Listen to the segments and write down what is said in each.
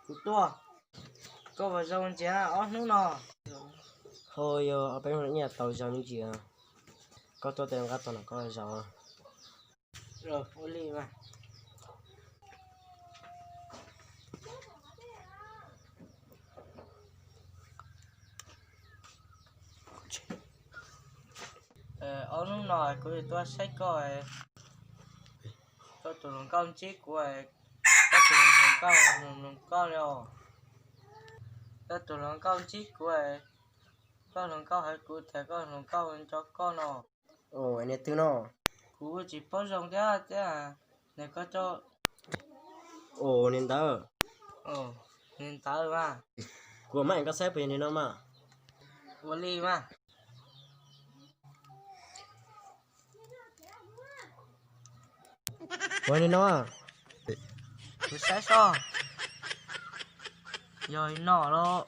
Kuv tuaj, koj puas zoo ntsia ob hnub no? Ho yog ob peb hnub no nyiaj tau zoo me ntsis. Koj tuaj tej nqaj tau no koj zoo. Ua li mas. Ob hnub no kuv tuaj saib koj, koj tus hluas nkauj ntsib kuv, koj tus hluas nkauj hluas nkauj li os. Koj tus hluas nkauj ntsib kuv, koj hluas nkauj hais kuv tias koj hluas nkauj nco koj no. Niag twg no? Kuv tsis paub zoo thiab thiab, nws koj coj. Niag ntawd. Niag ntawd mas. Kuv mam koj saib puas yog niag no mas. Ua li mas. Ua li no. Kuv saib soj, yog li no los.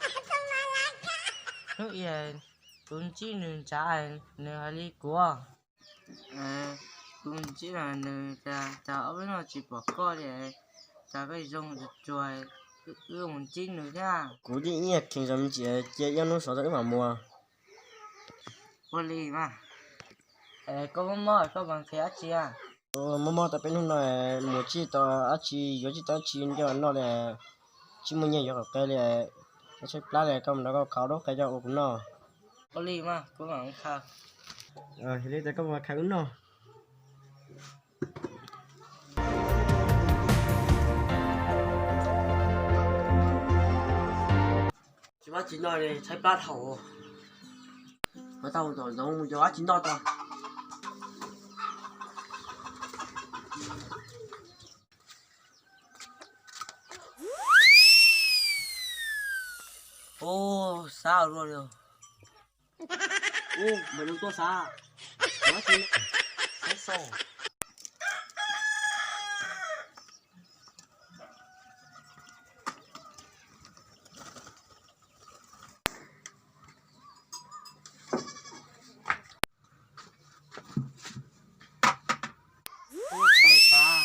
Hnub ib tus ntsib nws ntsav, nws hais li kuv. Tus ntsib nws tias ob peb hnub no tsis pom koj li, cas koj zoo tsuag tsuag, wb mus ntsib nws thiab. Kuv yeej ib yam kheev zoo me ntsis, cia ib hnub sov tau wb mam mus. Ua li mas. Koj mob mob koj mas nqhis dab tsi? Mob mob tau peb hnub no, mus tsis tau dab tsi, yuav tsis tau dab tsi noj li, tsis muaj nyiaj yuav qhov qe li. Koj tshaib plab li, koj mus nrog koj khaws daub qe coj ua kuv noj. Ua li mas, kuv mam khaws. Yog li ces koj mus khaws wb noj. Tsis muaj dab tsi noj li, tshaib plab dhau. Yuav tau tom zoov mus yuav dab tsi noj tau. Ub, xav ua luaj li. Ub, npawg Nuj tuaj xav. Saib xo. Ub, xav xav.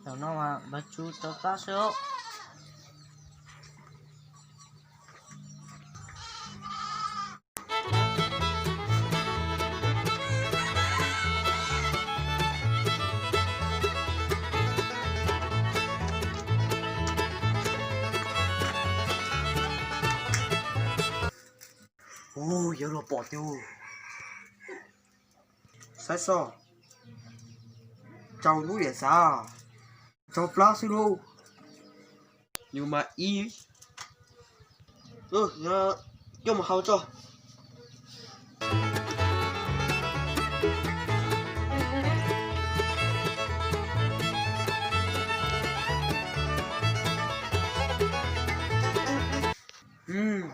Thaum no mas npawg Tsu rau qab xwb. Ub, yuav luag pom tiag. Saib xo, tsau lub liam xav, tsau plab xwb lauj. Yus mas ib, coj mus hau tso.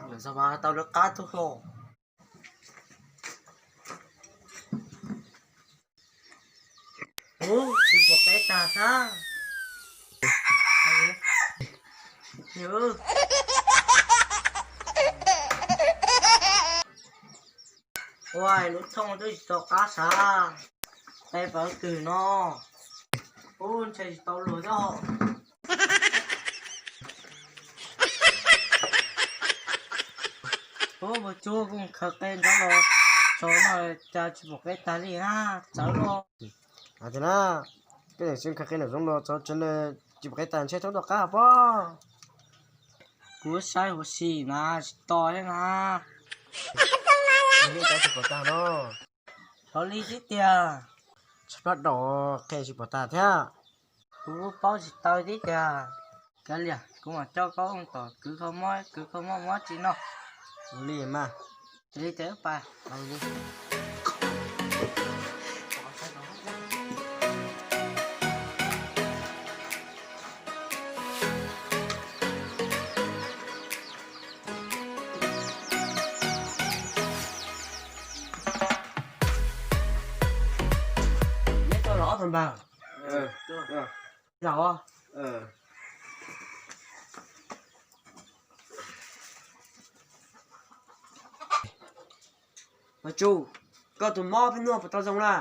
Lawm xav mas tau lawv qab tuaj hlo. Ub, tsis pom qeb tag sab. Ua lub thooj twb tsis tau qab sab, qe pawv twg no. Ub, ntshe tsis tau luag thiab. Ub, npawg Tsu, kuv khaws qe ntawd los tso no cas tsis pom qeb tag li na, txawv los. Tias na, koj tseem khaws qe nram zoov los tso tsev na, tsis pom qeb tag ntshe thoob tau qab pob. Kuv saib huv si na tsis to thiab na. Li cas tsis pom tag no. Xyov li tib tiag. Tshaib plab dom qe tsis pom tag thiab. Kuv paub tsis tau tib tiag. Kav liam, kuv mam coj koj mus tom kwv kho mob, kwv kho mob muab tsis no. Ua li mas. Li tias wb pais. Neb tuaj los ob tug npawg? Zaum. Mas Tsu, koj tus mob peb noj puas tau zoo na?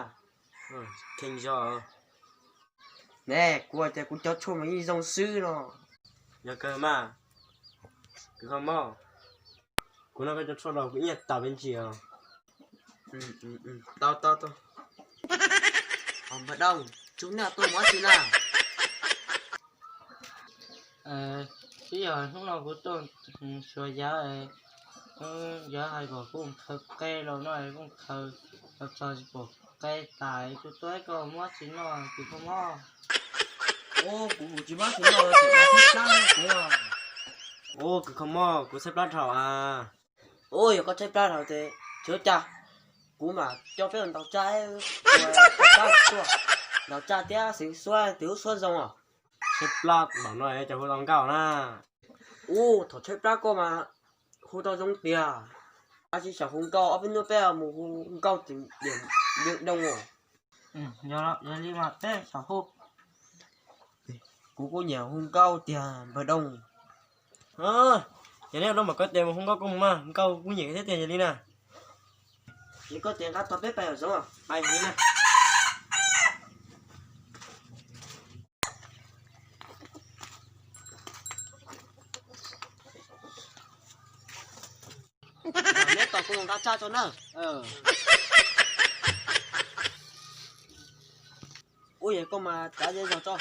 Ne, kuv hais tias kuv cov tshuaj mas yeej zoo xwb no. Yog kawg mas, kws kho mob, kuv noj koj cov tshuaj los kuv ib nyuag tau peb ntsis os. Tau tau tau. Npawg Dooj, Tsu nej tuaj ua dab tsi na? Twb yog hnub no kuv tuaj xyuas yav, yav hais kom kuv khaws qe los no kuv khaws los txog tsis pom qe tas, kuv tuaj ib koj muab tsis noj kws kho mob. Kuv tsis muab tsis noj, kuv, kws kho mob kuv tshaib plab dhau as. Ua yog koj tshaib plab dhau ces tsis ua cas, kuv mam coj peb ntaus tsaj, ntaus tsaj tuaj, ntaus tsaj thiab xeev xuab twg lub suab zoo os. Tshaib plab npaum no cas hu tau nkauj na. Ub, thaum tshaib plab koj mas hu tau zoo tiag. Tab sis xyov hu nkauj, ob peb hnub peb mus hu nkauj tim Npawg Dooj os. Yog li mas peb xyov hu. Kuv kuj nyiam hu nkauj tiag npawg Dooj. Ces neb ua mas koj tias mus hu nkauj koj mus mas, nkauj kuj nyiam thiab tiag li na. Ces koj tias nqa tog peb pais yom Zoov. Neb tos kuv mus nqa tsaj tso na. Ub, yog koj mas txav zej zog tso.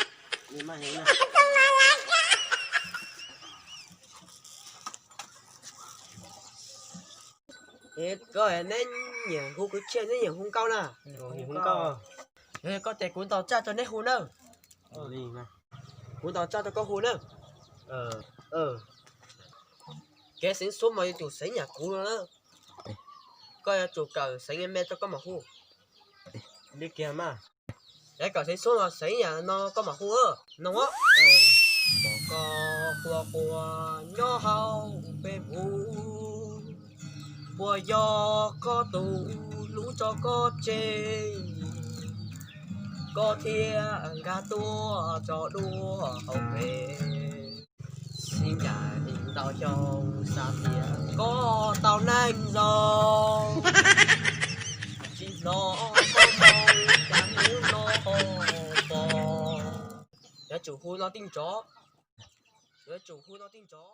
Koj neb nyiam hu kwv txhiaj, neb nyiam hu nkauj na? Hu nkauj. Koj ces kuv ntaus tsaj tso neb hu na. Kuv ntaus tsaj tso koj hu na. Kev xeev xuab mas yuav tsum xeev yam kuv no na. Koj yuav tsum kawm xeev me tso koj mam hu. Li kiag mas. Kev kawm xeev xuab mas xeev yam no koj mam hu. Noog os. Pom koj quaj quaj nyob hauv peb npum, puas yog koj tus hlub tso koj tseg, koj thiaj nkag tuaj tso dua hauv peb. Sib ncaim li ntau xyoo xav tias koj tau neej zoo, tsis hnov koj moo cas hnub no ho pom. Yuav tsum hu no tij ntsov, yuav tsum hu no tij ntsov.